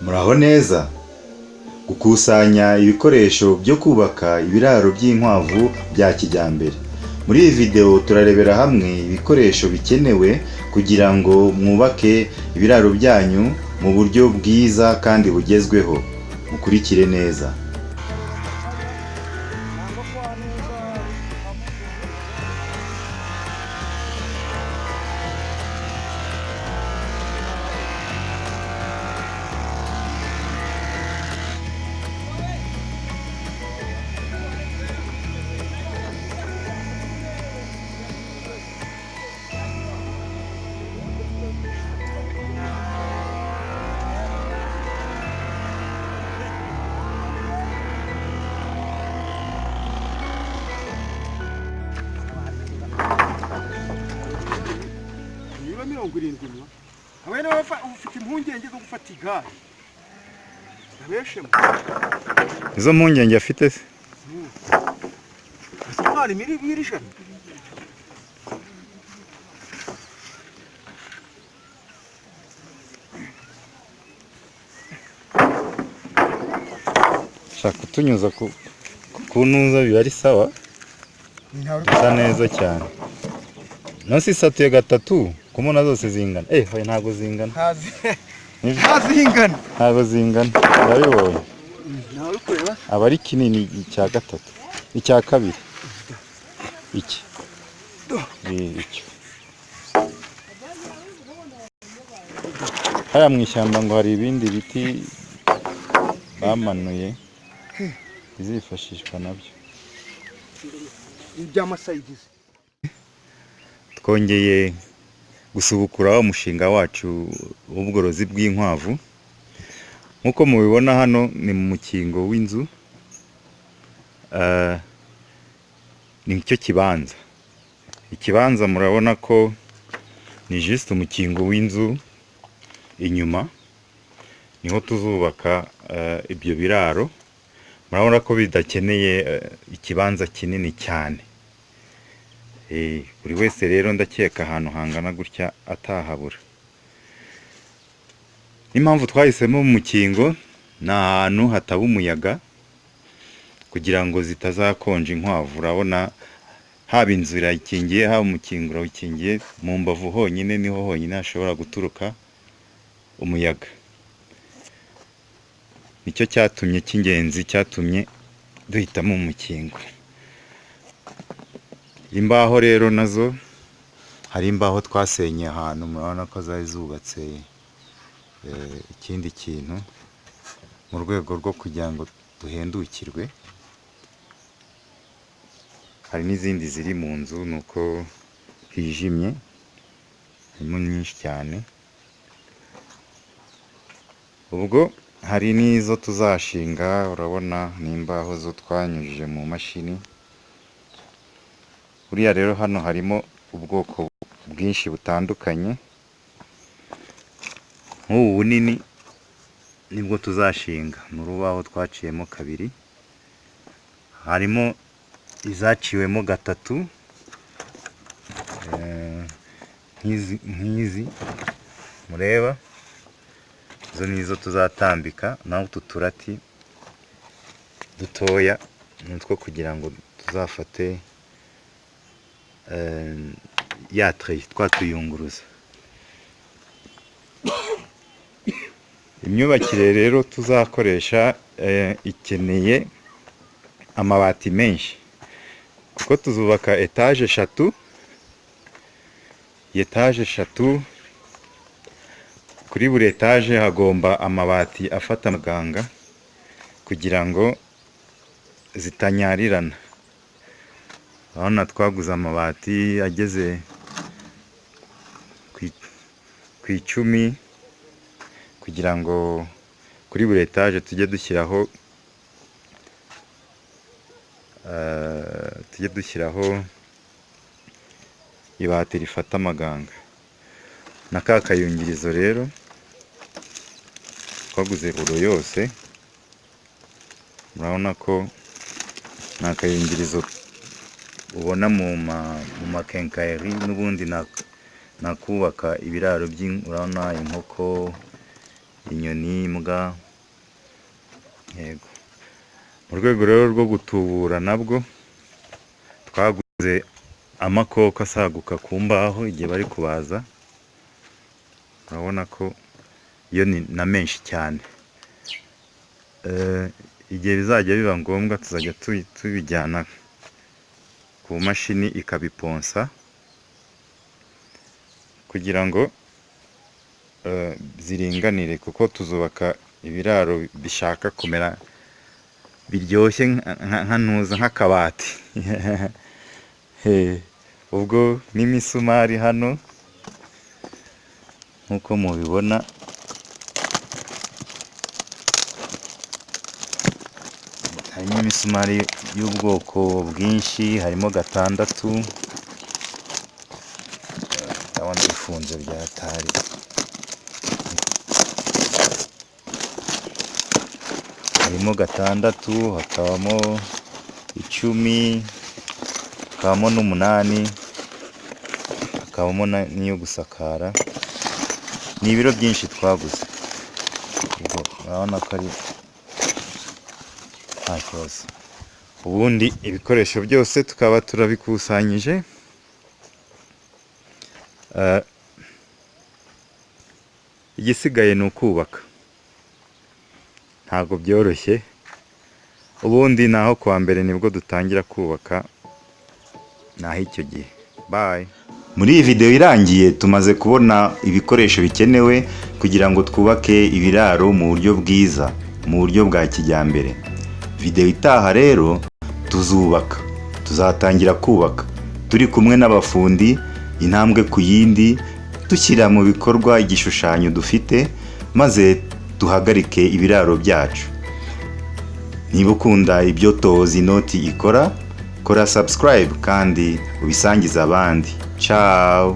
Muraho neza? Gukusanya ibikoresho byo kubaka ibiraro by'inkwavu bya kijyambere. Muri iyi video turarebera hamwe ibikoresho bikenewe kugira ngo mwubake ibiraro byanyu mu buryo bwiza kandi bugezweho. Mukurikire neza. Niba 70 mwa hamwe n'abafa ufite impungenge zo gufata igare abeshemo. Izo mpungenge afite se? Ese umwana imiri 100? Shaka kutunyuza ku ntuza biba ari sawa, bisa neza cyane. Nonse isatuye gatatu kumona zose zingana. Hoya ntabwo zingana. Ntazingana. Ntabwo zingana. Urabibonye. Nawe uri kureba. Aba ari kinini icya gatatu, icya kabiri. Iki. Icyo. Hariya mu ishyamba ngo hari ibindi biti bamanuye bizifashishwa nabyo. Iby'amasayigizi. Twongeye gusubukura umushinga wacu w'ubworozi bw'inkwavu. Nk'uko mubibona hano ni mu mukingo w'inzu, ni cyo kibanza. Ikibanza murabona ko ni juste umukingo w'inzu, inyuma niho tuzubaka ibyo biraro. Murabona ko bidakeneye ikibanza kinini cyane. Buri wese rero ndakeka ahantu hangana gutya atahabura. N'impamvu twahisemo umukingo ni ahantu hataba umuyaga kugira ngo zitazakonja inkwavu. Urabona haba inzu irakingiye, haba umukingo urawukingiye, mu mbavu honyine niho honyine hashobora guturuka umuyaga. Nicyo cyatumye cy'ingenzi cyatumye duhitamo umukingo. Imbaho rero nazo hari imbaho twasenye ahantu murabona ko zari zubatse ikindi kintu mu rwego rwo kugira ngo duhendukirwe. Hari n'izindi ziri mu nzu nuko hijimye, harimo nyinshi cyane. Ubwo hari n'izo tuzashinga, urabona ni imbaho zo twanyujije mu mashini. Buriya rero hano harimo ubwoko bwinshi butandukanye, nk'ubu bunini nibwo tuzashinga, ni urubaho twaciyemo kabiri, harimo izaciwemo gatatu, nk'izi mureba, izo nizo tuzatambika, naho utu turati dutoya ni utwo kugira ngo tuzafate ya tray twatuyunguruza. Imyubakire rero tuzakoresha ikeneye amabati menshi, kuko tuzubaka etaje eshatu. Etaje eshatu, kuri buri etaje hagomba amabati afata amaganga kugira ngo zitanyarirana. Urabona twaguze amabati ageze ku 10 kugira ngo kuri buri etaje tujye dushyiraho ibati rifata amaganga. Na ka kayungirizo rero twaguze buro yose, murabona ko ni akayungirizo ubona mu makenkayeri, n'ubundi nakubaka ibiraro urabona inkoko, Inyoni, imbwa, yego. Mu rwego rero rwo gutubura nabwo twaguze amakoko asaguka ku mbaho igihe bari kubaza. Urabona ko yo ni na menshi cyane. Igihe bizajya biba ngombwa tuzajya tubijyana ku mashini ikabiponsa kugira ngo ziringanire, kuko tuzubaka ibiraro bishaka kumera biryoshye nka ntuza, nk'akabati. Ubwo n'imisumari hano nk'uko mubibona, harimo imisumari y'ubwoko bwinshi, harimo 6, ndabona ifunze bya tari. Harimo 6, hakabamo 10, hakabamo n'8, hakabamo n'iyo gusakara. Ni ibiro byinshi twaguze, ubwo urabona ko ari nta kibazo. Ubundi ibikoresho byose tukaba turabikusanyije. Igisigaye ni ukubaka, ntabwo byoroshye. Ubundi naho kuwa mbere nibwo dutangira kubaka, naho icyo gihe. Bye. Muri iyi video irangiye tumaze kubona ibikoresho bikenewe kugira ngo twubake ibiraro mu buryo bwiza, mu buryo bwa kijyambere. Video itaha rero tuzubaka, tuzatangira kubaka turi kumwe n'abafundi, intambwe ku yindi, dushyira mu bikorwa igishushanyo dufite, maze duhagarike ibiraro byacu. Niba ukunda ibyo Tozi Inoti ikora, kora subscribe kandi ubisangize abandi. Ciao.